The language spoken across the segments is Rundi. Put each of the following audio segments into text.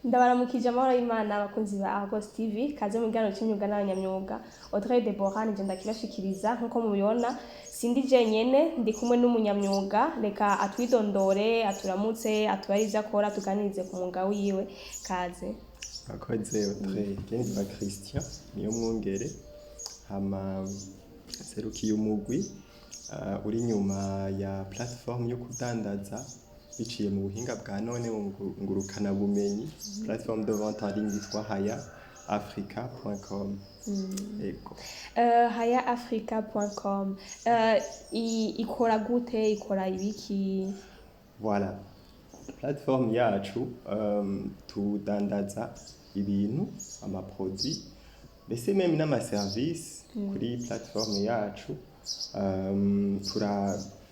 Ndabaramukije amahoro y'Imana, abakunzi ba Argos TV. Kaze mu kiganiro c'imyuga n'abanyamyuga. Audrey Deborah nije ndakibashikiriza. Nkuko mubibona, sindi jenyene, ndi kumwe n'umunyamyuga. Reka atwidondore, aturamutse, atubare ivyo akora, tuganirize ku mwuga wiwe. Kaze. Akoze, Audrey. Je nitwa Christian Niyo Mwungere, hama serukiye umugwi uri inyuma ya plateforme yo kudandaza biciye mu buhinga bwa none ngurukana bumenyi, plateforme de vente en ligne yitwa Haya Africa.com. Ego. Hayaafrica.com ikora gute? Ikora ibiki? Voilà. Plateforme yacu, tudandaza ibintu, amaproduit, mbese même n'amaservice kuri plateforme yacu.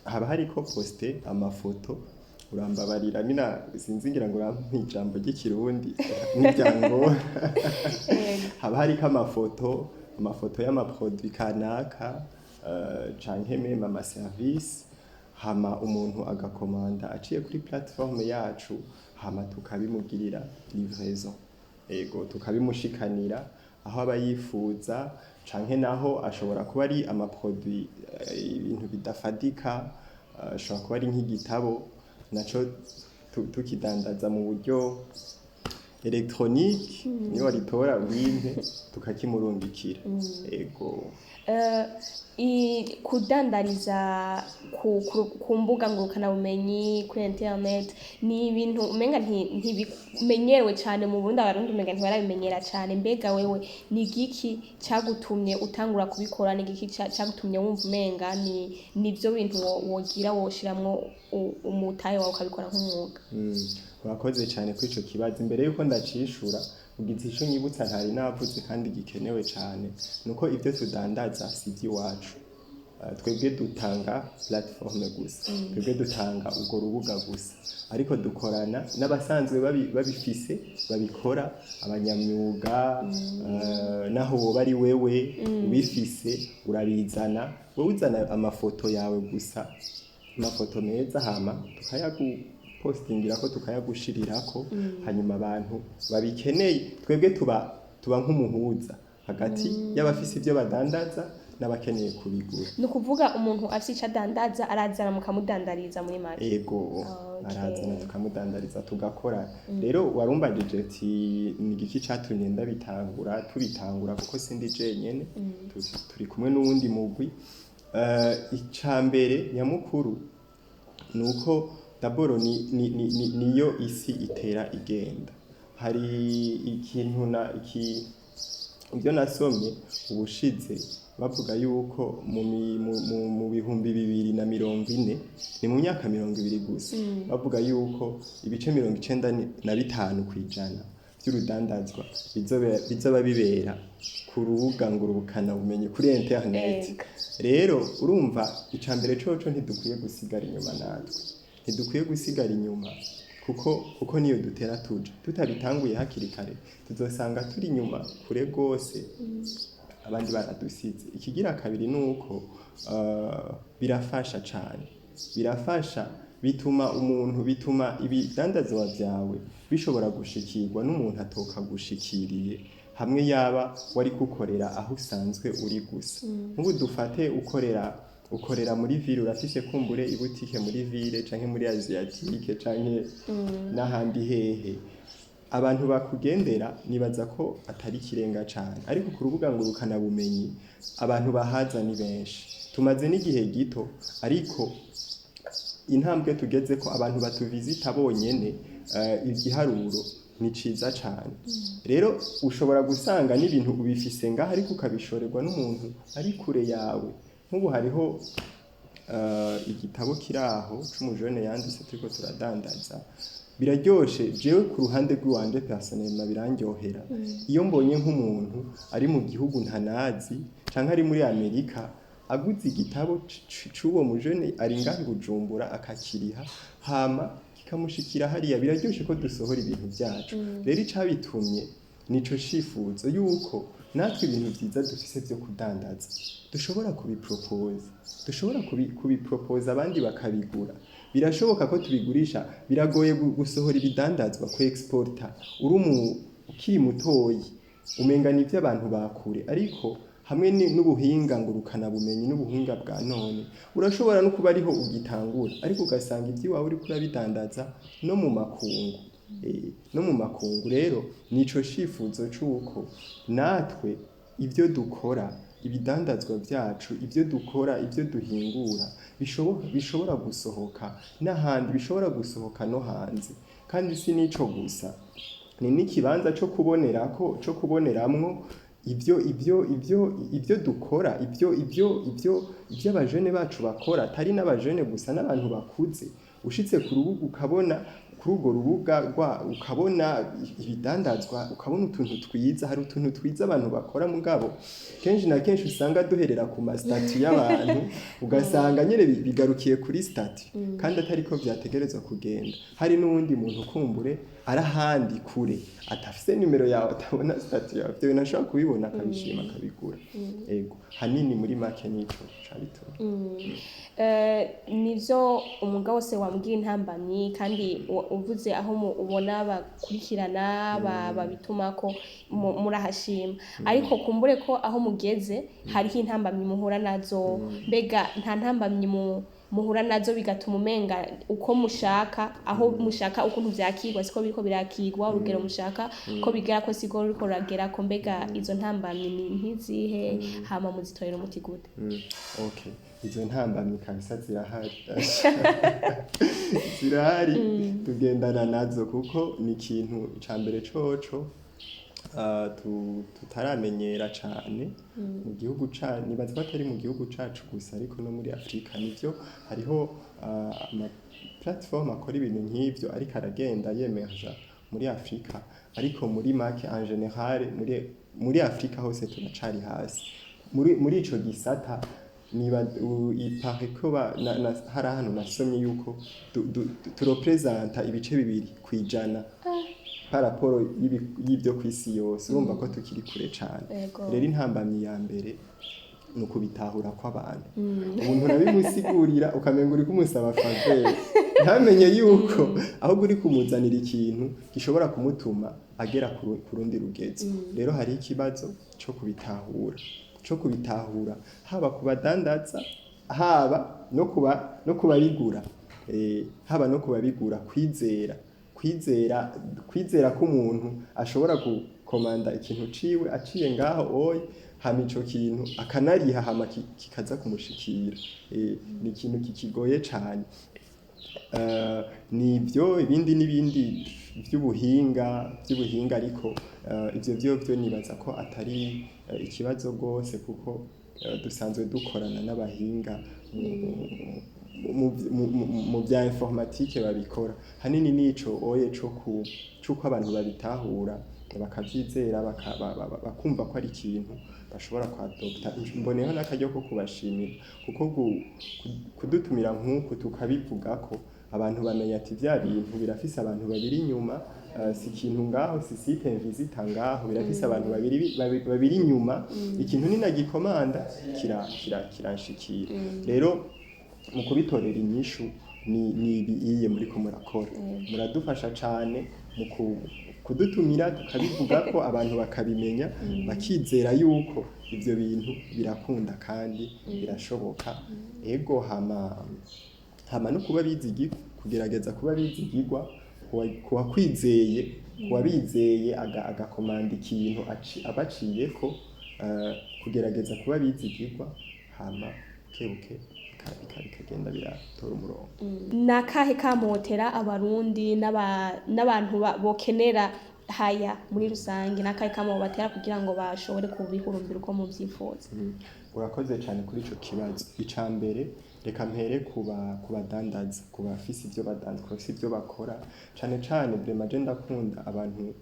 Haba hariko poste amafoto. Urambabarira, nina sinzi, ngira ngo urampa ijambo ry'Ikirundi n'iryangora. Haba hariko amafoto y'amaproduit kanaka, canke même amaservice, hama umuntu agakomanda aciye kuri plateforme yacu, hama tukabimugirira livraison. Ego, tukabimushikanira aho aba yifuza, canke naho ashobora kuba ari amaproduit, ibintu bidafadika, ashobora kuba ari nk'igitabo, naco tukidandaza mu buryo électronique, niyo waritora wimpe, tukakimurungikira. Ego. Kudandariza ku mbuga ngurukanabumenyi, kuri internet, ni ibintu umenga ntibimenyerewe cane mu Burundi. Abarundi umenga ntibarabimenyera cane. Mbega wewe ni igiki cagutumye utangura kubikora? Ni igiki cagutumye wumva umenga ni nivyo bintu wogira woshiramwo umutahe wawe, ukabikora nk'umwuga? Urakoze cyane kuri ico kibazo. Imbere yuko ndacishura, ugize ico nyibutsa ntari navuze kandi gikenewe cyane, nuko ivyo tudandaza si ivy'iwacu. Twebwe dutanga plateforme gusa, twebwe dutanga urwo rubuga gusa, ariko dukorana n'abasanzwe babifise, babikora, abanyamyuga. Naho woba ari wewe ubifise, urabizana, wowe uzana amafoto yawe gusa, amafoto meza, hama tukayagupostingirako, tukayagushirirako, hanyuma abantu babikeneye, twebwe tuba nk'umuhuza hagati y'abafise ivyo badandaza n'abakeneye kubigura. Ni ukuvuga umuntu afise ico adandaza arazana, mukamudandariza muri make? Ego. Arazana, tukamudandariza, tugakora. Rero warumbajije ati ni igiki catumye ndabitangura, tubitangura, kuko sindi jenyene, turi kumwe n'uwundi mugwi. Ica mbere nyamukuru nuko d'abord niyo isi itera igenda. Hari ikintu na iki, ibyo nasomye ubushize, bavuga yuko mu 2040, ni mu myaka 20 gusa, bavuga yuko ibice 95% by'urudandazwa bizoba bibera ku rubuga ngurukana bumenyi, kuri internet. Rero urumva, ica mbere coco, ntidukwiye gusigara inyuma natwe, ntidukwiye gusigara inyuma, kuko niyo dutera tuja. Tutabitanguye hakiri kare, tuzosanga turi inyuma kure rwose, abandi baradusize. Ikigira kabiri ni uko birafasha cane, birafasha, bituma umuntu, bituma ibidandazwa vyawe bishobora gushikirwa n'umuntu atokagushikiriye hamwe yaba wari kukorera aho usanzwe uri gusa. Nk'ubu dufate ukorera muri ville, urafise kumbure ibutike muri ville canke muri Asiatique canke n'ahandi hehe, abantu bakugendera nibaza ko atari ikirenga cane, ariko ku rubuga ngurukana bumenyi abantu bahaza ni benshi. Tumaze n'igihe gito, ariko intambwe tugeze ko abantu batuvizita bonyene, igiharuro ni ciza cane. Rero ushobora gusanga n'ibintu ubifise ngaho, ariko ukabishorerwa n'umuntu ari kure yawe. Nk'ubu hariho igitabo kiri aho c'umujene yanditse, turiko turadandaza. Biraryoshe, jewe ku ruhande rw'iwanje personnellement birandyohera iyo mbonye nk'umuntu ari mu gihugu ntanazi canke ari muri Amerika aguze igitabo c'uwo mujene ari ngaho i Bujumbura, akakiriha, hama kikamushikira hariya. Biraryoshe ko dusohora ibintu vyacu. Rero icabitumye nico cifuzo yuko natwe ibintu vyiza dufise vyo kudandaza dushobora kubipropoza, dushobora kubipropoza abandi bakabigura. Birashoboka ko tubigurisha. Biragoye gusohora ibidandazwa, ku exporta uri ukiri mutoyi, umenga ni ivy'abantu bakure, ariko hamwe n'ubuhinga ngurukana bumenyi n'ubuhinga bwa none, urashobora no kuba ariho ugitangura, ariko ugasanga ivy'iwawe uriko urabidandaza no mu makungu. No mu makungu. Rero nico cifuzo c'uko natwe ivyo dukora, ibidandazwa vyacu, ivyo dukora, ivyo duhingura bishobora gusohoka n'ahandi, bishobora gusohoka no hanze. Kandi si nico gusa, ni n'ikibanza co kubonerako, co kuboneramwo ivyo dukora, ivyo abajene bacu bakora, atari n'abajene gusa, n'abantu bakuze. Ushitse ku rubuga, ukabona kuri urwo rubuga ukabona ibidandazwa, ukabona utuntu twiza. Hari utuntu twiza abantu bakora, mugabo kenshi na kenshi usanga duherera ku ma statuts y'abantu, ugasanga nyene bigarukiye kuri statut, kandi atariko vyategerezwa kugenda. Hari n'uwundi muntu kumbure ari ahandi kure, atafise nimero yawe, atabona statut yawe, ivyo bintu ashobora kubibona, akabishima, akabigura. Ego, hanini muri make nico cabitumye. Nivyo umwuga wose wambwiye intambamyi, kandi uvuze aho ubona bakurikirana, babitumako, murahashima, ariko kumbure ko aho mugeze hariho intambamyi muhura nazo. Mbega nta ntambamyi muhura nazo bigatuma umenga uko mushaka, aho mushaka ukuntu vyakirwa siko biriko birakirwa, urugero mushaka ko bigera ko siko ruriko ruragerako? Mbega izo ntambamyi ni nkizihe, hama muzitorera umuti gute? Okay, izo ntambamyi kabisa zirahari, zirahari, tugendana nazo, kuko ni ikintu ca mbere coco tutaramenyera cane mu gihugu ca, nibaza ko atari mu gihugu cacu gusa, ariko no muri Afrika. Nivyo, hariho ama platform akora ibintu nk'ivyo, ariko aragenda yemerja muri Afrika, ariko muri make, en général, muri Afrika hose turacari hasi muri ico gisata. Niba ipare ko hari ahantu nasomye yuko turepresenta 2% par rapport y'ibyo kw'isi yose. Urumva ko tukiri kure cane. Rero intambamyi ya mbere ni ukubitahura kw'abantu. Umuntu urabimusigurira, ukamenga uri kumusaba faveur, ntamenye yuko ahubwo uri kumuzanira ikintu gishobora kumutuma agera ku rundi rugezo. Rero hari ikibazo co kubitahura, haba ku badandaza, haba no kubabigura, haba no kubabigura, kwizera ko umuntu ashobora gukomanda ikintu ciwe aciye ngaho oye, hama ico kintu akanariha, hama kikaza kumushikira. Ni ikintu kikigoye cane. Nivyo, ibindi n'ibindi vy'ubuhinga, ariko ivyo vyo nibaza ko atari ikibazo rwose, kuko dusanzwe dukorana n'abahinga mu vya informatique babikora. Hanini nico oye co c'uko abantu babitahura, bakavyizera, bakumva ko ari ikintu bashobora kwadopta. Mboneyeho n'akaryo ko kubashimira, kuko kudutumira nk'uku tukabivugako, abantu bamenya ati vya bintu birafise abantu babiri inyuma. Si ikintu ngaho, si site visite ngaho, birafise abantu babiri inyuma. Ikintu ninagikomanda kiranshikira. Rero mu kubitorera inyishu ni ibi iye muriko murakora, muradufasha cane mu kudutumira tukabivuga, ko abantu bakabimenya, bakizera yuko ivyo bintu birakunda kandi birashoboka. Ego, hama no kuba bizigirwa, kugerageza kuba bizigirwa kuwakwizeye, kuwabizeye, agakomanda ikintu abaciyeko, kugerageza kuba bizigirwa, hama bukebuke bikagenda biratora umurongo. Ni akahe kamotera Abarundi n'abantu bokenera haya muri rusange? Ni akahe kamo batera kugira ngo bashobore kubihurumbira uko muvyifuza? Urakoze cyane kuri ico kibazo. Ica mbere, reka mpere ku badandaza, ku bafise ivyo badandaza, ku bafise ivyo bakora cane cane. Vraiment, je ndakunda abantu,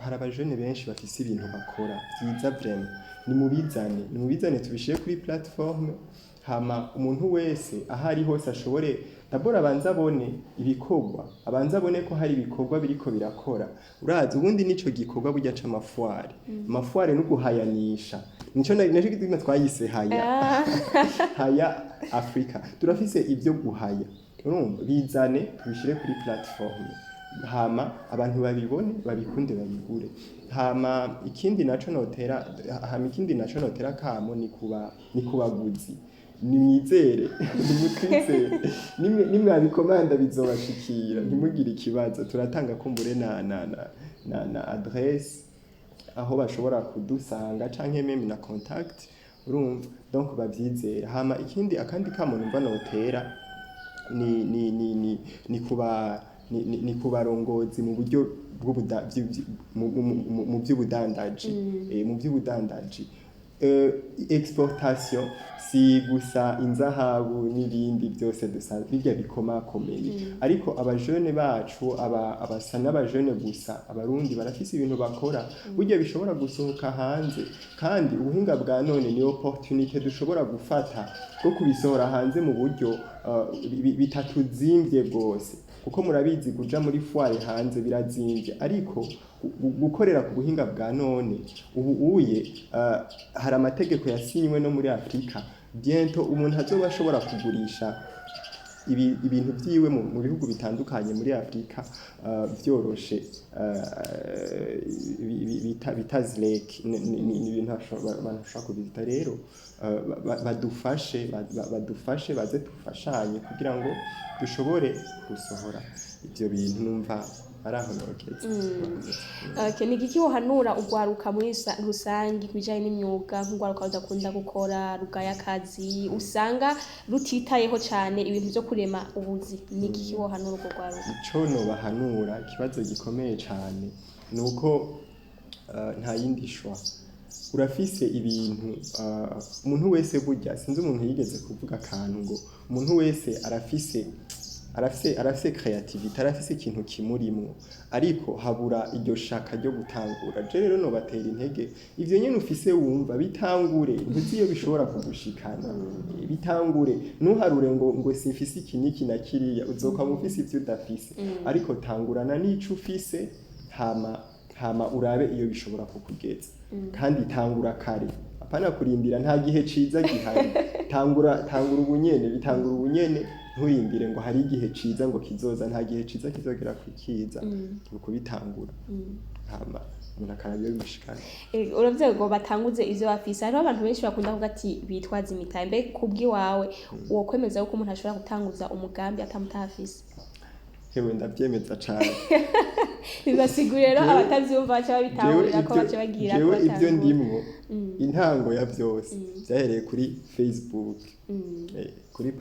hari abajene benshi bafise ibintu bakora vyiza. Vraiment, nimubizane tubishire kuri plateforme, hama umuntu wese aho ari hose ashobore d'abord abanze abone ibikorwa, abanze abone ko hari ibikorwa biriko birakora. Urazi, ubundi nico gikorwa burya c'ama foires, ama foires no guhayanisha, nico gituma twayise Haya, Haya Africa. Turafise ivyo guhaya. Urumva, bizane tubishire kuri plateforme, hama abantu babibone, babikunde, babigure. Hama ikindi naco notera kamo ni kubaguzi: nimwizere, nimutwizere, nimwabikomanda bizobashikira, ntimugire ikibazo. Turatanga kumbure na adresse aho bashobora kudusanga canke même na contact, urumva. Donc bavyizere. Hama ikindi, akandi kamo numva notera ni kubarongozi mu buryo bw'ubuda mu by'ubudandaji. Mu by'ubudandaji, exportation si gusa inzahabu n'ibindi byose dusanzwe bijya bikomakomeye, ariko abajene bacu, abasa n'abajene gusa, Abarundi barafise ibintu bakora burya bishobora gusohoka hanze. Kandi ubuhinga bwa none ni opportunité dushobora gufata bwo kubisohora hanze mu buryo bitatuzimvye bwose, kuko murabizi, kuja muri foire hanze birazimvye. Ariko gukorera ku buhinga bwa none ubu uye, hari amategeko yasinywe no muri Afrika, bientôt umuntu azoba ashobora kugurisha ibintu vyiwe mu bihugu bitandukanye muri Afrika vyoroshe, bita ZLEC. Ni ibintu abantu bashobora kubita. Rero badufashe, badufashe, baze tufashanye kugira ngo dushobore gusohora ivyo bintu. Numva ari aho nogeze. Okay, ni igiki wohanura urwaruka muri rusangi ku bijanye n'imyuga, nk'urwaruka rudakunda gukora, rugaya akazi, usanga rutitayeho cane ibintu vyo kurema ubuzi? Ni igiki wohanura urwo rwaruka? Ico nobahanura, ikibazo gikomeye cane, ni uko nta yindi choix. Urafise ibintu, umuntu wese burya, sinzi umuntu yigeze kuvuga akantu ngo umuntu wese arafise créativité, arafise ikintu kimurimwo, ariko habura iryo shaka ryo gutangura. Je rero nobatera intege: ivyo nyene ufise wumva, bitangure, ntuzi iyo bishobora kugushikana. Bitangure, ntuharure ngo simfise iki n'iki na kiriya, uzokwama ufise ivyo udafise. Ariko tangurana n'ico ufise, hama urabe iyo bishobora kukugeza. Kandi tangura kare, apana kurindira, nta gihe ciza gihari. Tangura ubunyene, bitangura ubunyene, nturindire ngo hari igihe ciza ngo kizoza. Nta gihe ciza kizogera kukiza, ni ukubitangura, hama umuntu akaraba iyo bimushikana. Uravuze ngo batanguze ivyo bafise. Hariho abantu benshi bakunda kuvuga ati bitwaza imitahe. Mbe kubw'iwawe, wokwemeza yuko umuntu ashobora gutanguza umugambi atamutahe afise? Hewe, ndavyemeza cane. Bibasiguriye rero. Abatavyumva baca Jewe babitahurira ko ivyo baca bagira jewe ko ivyo batangura. ndimwo, intango ya vyose vyahereye kuri Facebook. Kuri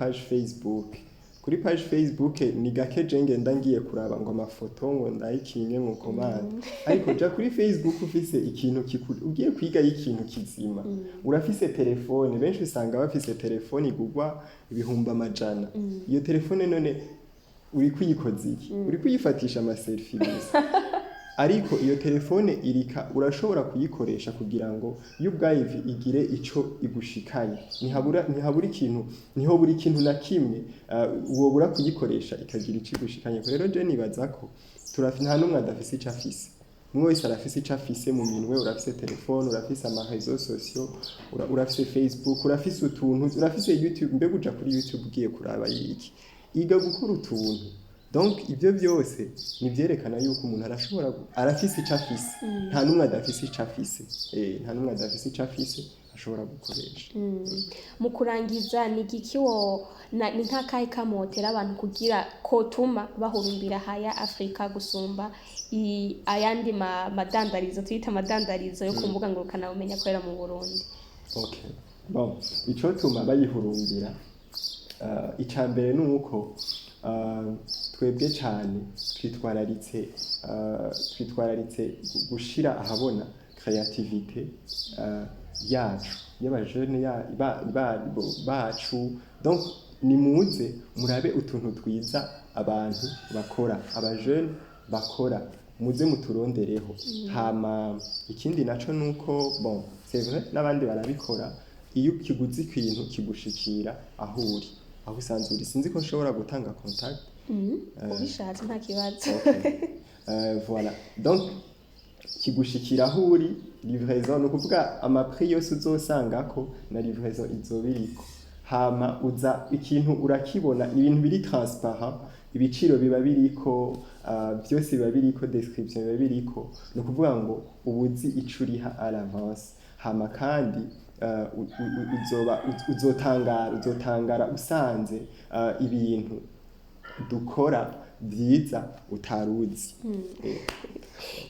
page Facebook, ni gake je ngenda ngiye kuraba ngo amafoto, ngo ndayikinge, ngo komande. Ariko ja kuri Facebook ufise ikintu ugiye kwiga y'ikintu kizima, urafise telefone. Benshi usanga bafise telefone igurwa 100,000. Iyo telefone none uri kuyikoza iki? Uri kuyifatisha ama selfie gusa. Ariko iyo telefone irika, urashobora kuyikoresha kugira ngo yo ubwayo igire ico igushikanye. Ntihabura ikintu, niho buri kintu na kimwe wobura kuyikoresha ikagira ico igushikanye. Rero je nibaza ko nta n'umwe adafise ico afise. Umwe wese arafise ico afise mu minwe. Urafise telefone, urafise ama réseaux sociaux, urafise Facebook, urafise utuntu, urafise YouTube. Mbega uja kuri YouTube ugiye kuraba iki? Iga gukora utuntu. Donc ibyo byose ni vyerekana yuko umuntu arashobora arafise ico afise. Nta n'umwe adafise ico afise. Nta n'umwe adafise ico afise ashobora gukoresha. Mu kurangiza, ni igiki wo ni nk'akahe kamotera abantu kugira kotuma bahurumbira Haya Afrika gusumba ayandi madandarizo, tuyita amadandarizo yo ku mbuga ngurukanabumenyi akorera mu Burundi? Okay. Bon, icotuma bayihurumbira, ica mbere ni uko twebwe cane twitwararitse gushira ahabona créativité yacu, y'abajene bacu. Donc nimuze murabe utuntu twiza abantu bakora, abajene bakora, muze muturondereho. Hama ikindi naco nuko, bon, c'est vrai, n'abandi barabikora, iyo kiguze ikintu kigushikira aho uri, aho usanzwe uri. Sinzi ko nshobora gutanga contact. Ubishatse nta kibazo. Okay. Voilà, donc kigushikira aho uri, livraison, ni ukuvuga ama prix yose uzosangako na livraison izoba iriko. Hama uza ikintu urakibona, ibintu biri transparent, ibiciro biba biriko, vyose biba biriko, description biba biriko. Ni ukuvuga ngo uba uzi ico uriha à l'avance. Hama kandi uzoba uzotangara usanze ibintu dukora vyiza utaruzi.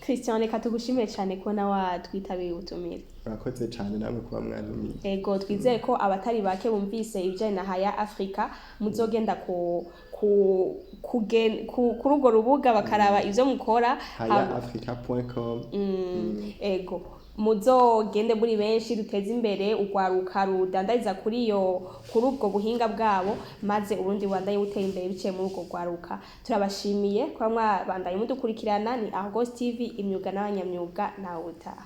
Christian, reka tugushimire cyane kubona watwitabiriye ubutumire. Murakoze cane namwe kuba mwantumiye. Ego, twizeye ko abatari bake bumvise ibijyanye na Haya Africa muzogenda ku ku kugen- ku kuri urwo rubuga bakaraba ivyo mukora. Hayaafrica.com. Ego, muzogende muri benshi, duteze imbere urwaruka rudandariza kuri ubwo buhinga bwabo, maze uburundi bubandanye butera imbere biciye muri urwo rwaruka. Turabashimiye kuba mwabandanye mudukurikirana. Ni Argos TV, imyuga n'abanyamyuga. Nawe utaha.